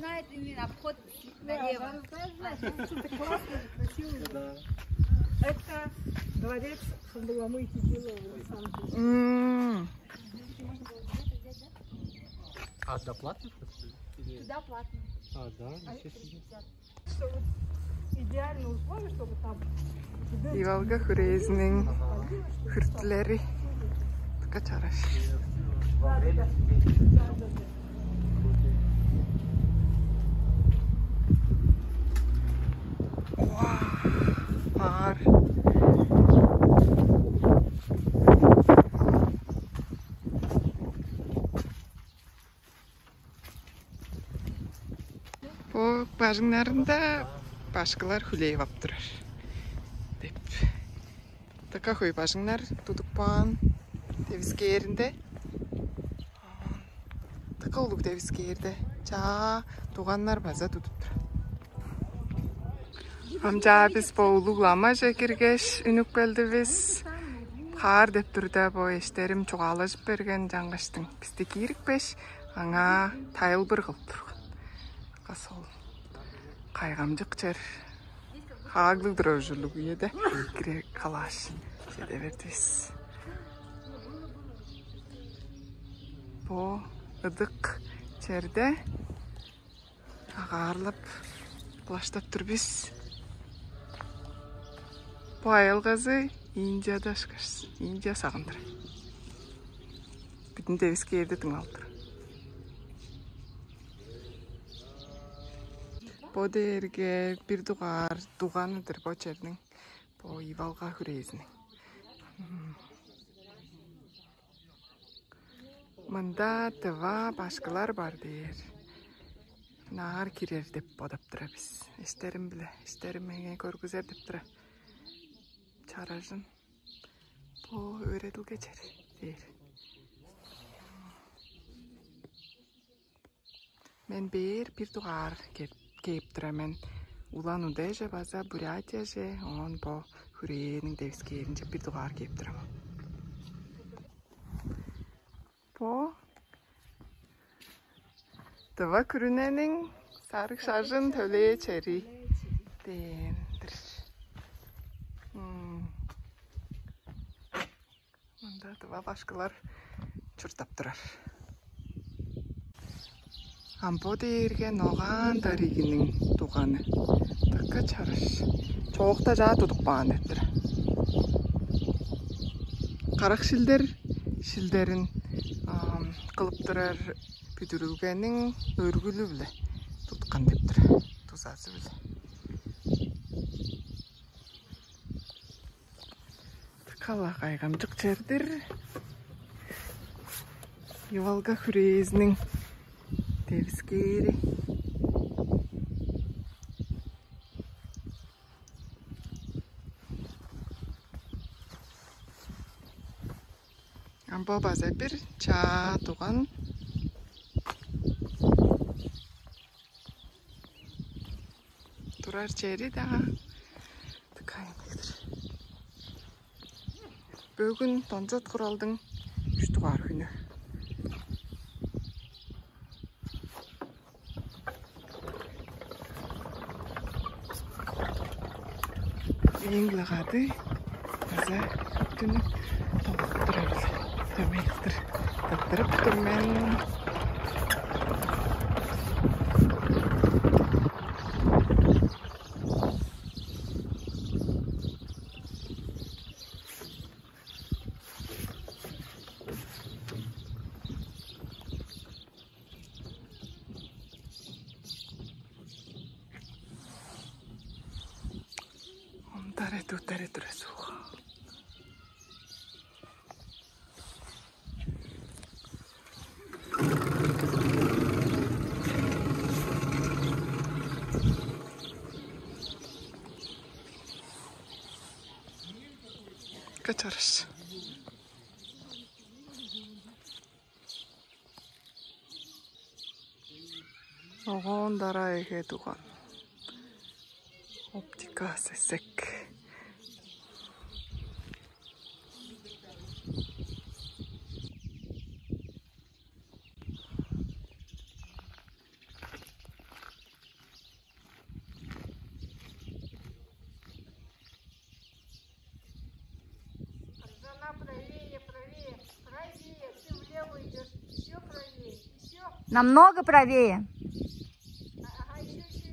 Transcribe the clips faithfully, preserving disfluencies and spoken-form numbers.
Знает именно обход налево. Это дворец Хамбаламы Тигилова Александра. М. А, доплатно, что ли? Или... Туда платно. А, да, ничего себе. Что вот идеальные условия, чтобы там... Ивалга хүрээзиниң хүртүлери. Дыка чараш. Уа, маар. Бо бажыңнарында башкылар хүлээп ап турар деп. Дыка хөй бажыңнар тудуп каан девискээринде. Дыка улуг девискээрде. Чаа, дуганнар база тудуп тур. Ам чаа бис бо улуг ламаже киргеш, үнүп келдивис. Хаар деп турда, бо эштерим чугаалажып берген чаңгаштың бисти киирипкеш, аңаа тайылбыр кылып турган. Кас ол кайгамчык чер. Хааглыг турар ужурлуг үеде кире калааш, чеде бердивис. Бо ыдык черде агаарлап, кылаштап тур бис. Бо аялгазы Индияда ышкаш, Индия сагындыр. Бүдүн девискээрде дыңналып тур. Бо дээрге бир дугаар дуганы-дыр бо черниң, бо Ивалга хүрээзиниң. Мында тыва башкылар бар дээр. Наар кирер деп бодап тура бис. Эштерим-биле, эштерим меңээ көргүзер деп тура. Чаражын. Бо өөредилге чер дээр. Мен бээр бир дугаар кеп, кээп тура мен. Улан-Удэже база Бурятияже, оон бо хүрээниң девискээринче бир дугаар кээп тура мен. Бо Тыва күрүнениң сарыг шажын төлээ чери дээн-дир. М. Мында тыва башкылар чурттап турар. Ам бо дээрге ногаан дарыгының дуганы. Дыка чараш. Чоокта чаа тудуп каан деп тур. Карак шилдер шилдерин, ам, кылып турар бүдүрүлгениң өргүлү-биле туткан деп тур. Дузазы-биле. Дыка-ла кайгамчык чер-дир. Ивалга хүрээзиниң девискээри. Ам бо база бир чаа дуган. Турар чери-даа дыка аймык-тыр. Бөгүн Дончут Куралдың үш дугаар хүнү. Эң-ле кады база хүттүнү томуктур эвес. Дөмейликтир. Тыттырып тур мен. Онтаре туттаре тура сууга. Качарыш. Оон дара эге дуган. Оптика сесек. Намного правее.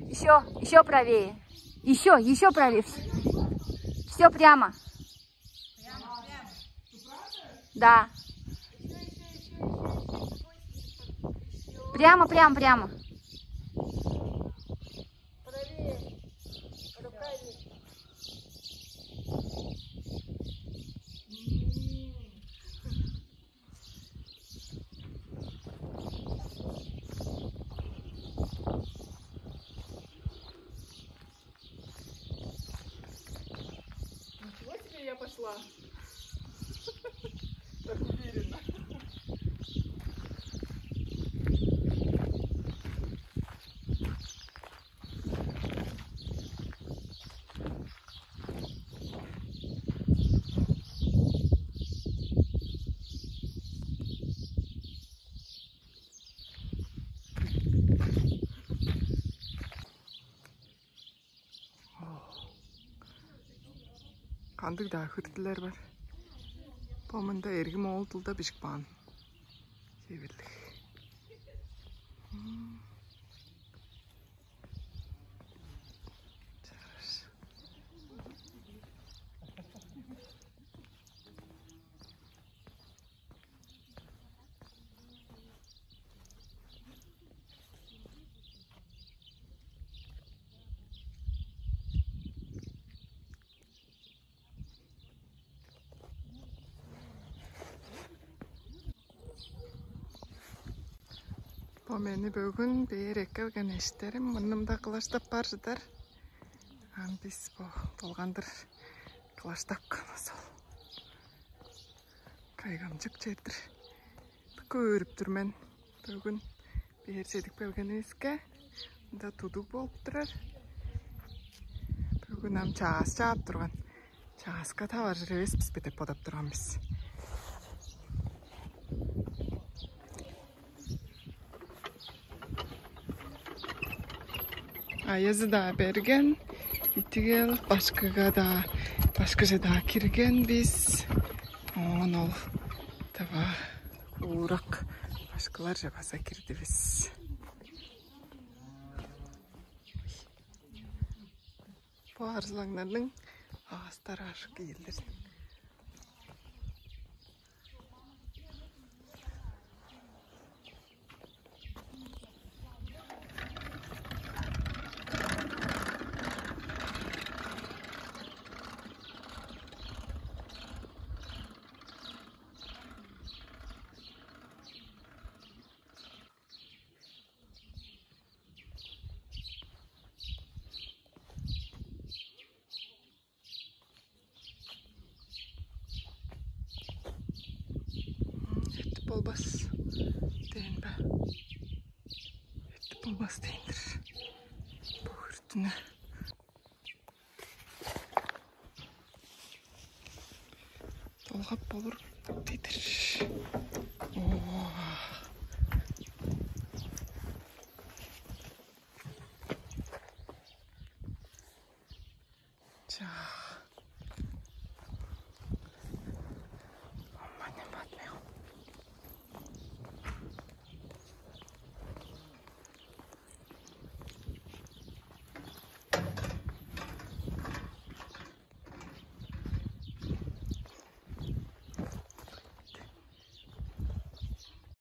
Еще, еще правее. Еще, еще правее. Все прямо. Да. Прямо, прямо, прямо. Ничего себе, я пошла. Так уверенно. Кандыг-даа хүртүлер бар. Бо мында эргим оол дылда бижип каан. Чеверлиг. Чараш. Бо мени бөгүн бээр эккелген эштерим мурнумда кылаштап бар чыдар. Ам бис бо долгандыр кылаштап каан ол. Кайгамчык чедир. Көөрүп тур мен. Бөгүн бээр чедип келгенивиске, мында тудуг болуп турар. Бөгүн ам чаас чаап турган. Чааска таваржыр эвес бис бе деп бодап турган бис. Аязы-даа берген, итигел башкыга-даа, башкыже-даа кирген бис. Оон ол тава уурак башкыларже база кирдивис. Бо арзылаңнарның аастар ашык иелдерин. Эртип болбас дээн бе? Эртип болбас дээн-дир. Бо хүртүнү долгап болур дидир. Оо. Чаа,